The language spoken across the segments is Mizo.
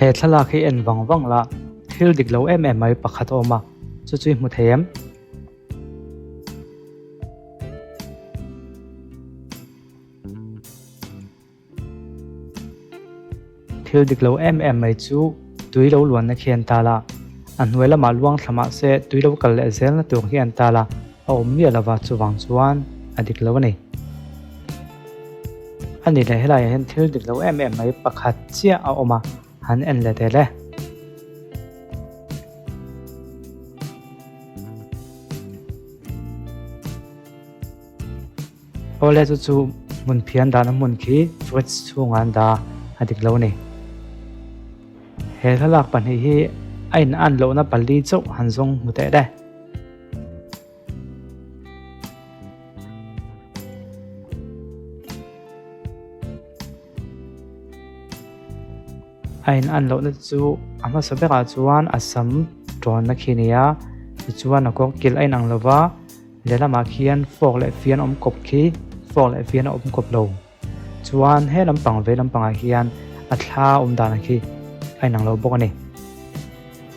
He thlalak hi en vang vang la, thil dik lo em em mai pakhat a awm a, chu chu i hmu thei em? Thil dik lo em em mai chu tui lo luanna khi an tal a, a hnuai lamah luang thla mah se tui lo kal leh zelna tur hi an tal a, a awm miah lova chuvang chuan a dik lo a ni. A ni leh helaiah hian thil dik lo em em mai pakhat chiah a awm a, han en leh teh le. Awle chu chu hmun phian dahna hmun khi fridge chhungah an dah a dik lo a ni. He thlalak pahnih hi a in an lohna pali chauh han zawng hmu teh le. A in an lohna chu a hmasa berah chuan a sam tawnna khi a ni a tichuan a kawr kilh a inang lova lehlamah khian fork leh fian a awm kawp khi fork leh fian a awm kawp lo chuan he lampang vei lampangah hian a thla awm dan khi a inang lo bawk a ni.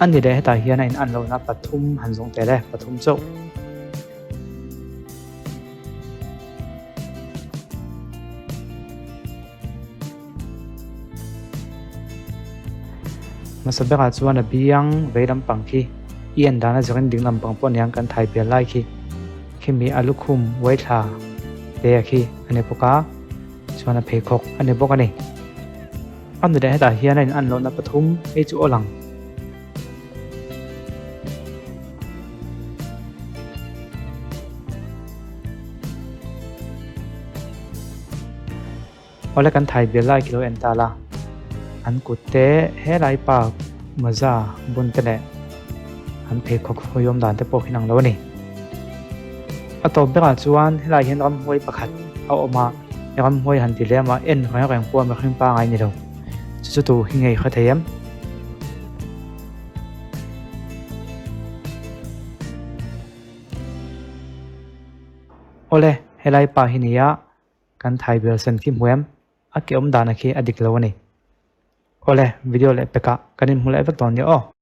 A ni leh hetah hian a in an lohna pathum han zawng tel e pathum chauh. Hmasa berah chuan a biang vei lampang khi i en dan a zirin ding lampang pawh aniang kan thai bial lai khi khimi a lukhum uai thla te a khi a ni bawk a chuan a pheikhawk a ni bawk a ni. A ni leh hetah hian a in an lohna pathum hei chu aw lang. Awle kan thai bial lai khi lo en ta la, an kut te helai pa mawza bun te leh an pheikhawk hawiawm dan te pawh khi nang lo a ni. A tawp berah chuan helai hian ramhuai pakhat a awm a, ramhuai han ti lem a en reng reng pawh mihring pangai ni lo. Chu chu tu hi ngei kha thei em? Awle helai pa hi nia Kan thai ber sen khi hmu em? A ke awm dana khi a dik lo a ni. Awle, video leh pekah kan inhmu leh vek dawn nia aw.